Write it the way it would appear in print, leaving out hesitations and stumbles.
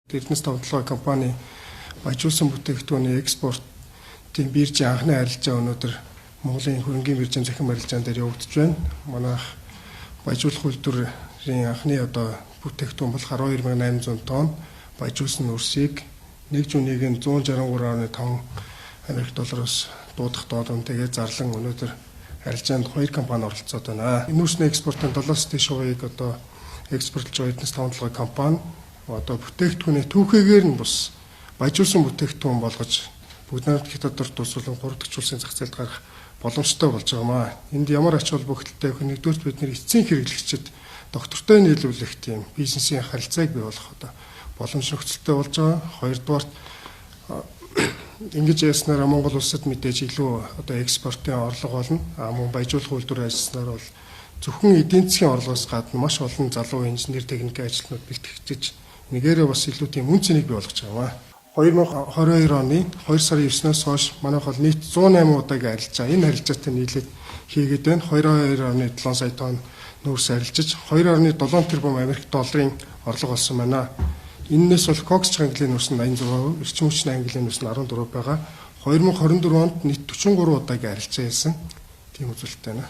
Эрдэнэс 5 толгой компани баяжуулсан бүтээгдэхүүний экспортын биржийн анхны арилжаа өнөөдөр Монголын хөрөнгийн биржийн цахим арилжаан дээр явагдаж байна. Манайх баяжуулах үйлдвэрийн анхны одоо бүтээгдэхүүн болох 12,800 тонн баяжуулсан нүүрсийг нэг зуун нэг нь 163.5 Америк доллароос дуудах доллар үнэтэйгээ зарлан өнөөдөр арилжаанд хоёр компани оролцоод байна. Нүүрсний экспортын 7-оос дээш хувийг одоо экспортлж байгаа Эрдэнэс 5 толгой компани одоо бүтээгдэхүүний түүхээгээр нь бус баяжуулсан бүтээгдэхүүн болгож бүгд найрамдах Хятад улс болон 3 дахь улсын зах зээлд гарах боломжтой болж байгаа маа. Энд ямар ач холбогдолтой вэ? Нэгдүгээрт бид нар эцсийн хэрэглэгчид доктортой нийлүүлэх тийм бизнесийн харилцааг бий болгох одоо боломж нөхцөлтэй болж байгаа. Хоёрдугаарт, ингэж яаснараа Монгол улсад мэдээж илүү одоо экспортын орлого болно. А мөн баяжуулах үйлдвэр ажилласнаар бол зөвхөн эдийн засгийн орлогоос гадна маш олон залуу инженер, техникийн ажилтнууд бэлтгэгдэж, нэгээрээ бас илүү тийм үнэ цэнийг бий болгож байгаа юм. 2022 оны 2 сарын 9-өөс хойш манайх бол нийт 108 удаагийн арилжаа. Энэ арилжаатай нийлээд хийгээд байна. 2.2.7 сая тонн нүүрс арилжиж, 2.7 тэрбум Америк долларын орлого олсон байна. Эннээс бол кокс чангалын нүүрс нь 86%, эрчим хүчний ангиллын нүүрс нь 14 байгаа. 2024 онд нийт 43 удаагийн арилжаа хийсэн. Тийм үзүүлэлттэй байна.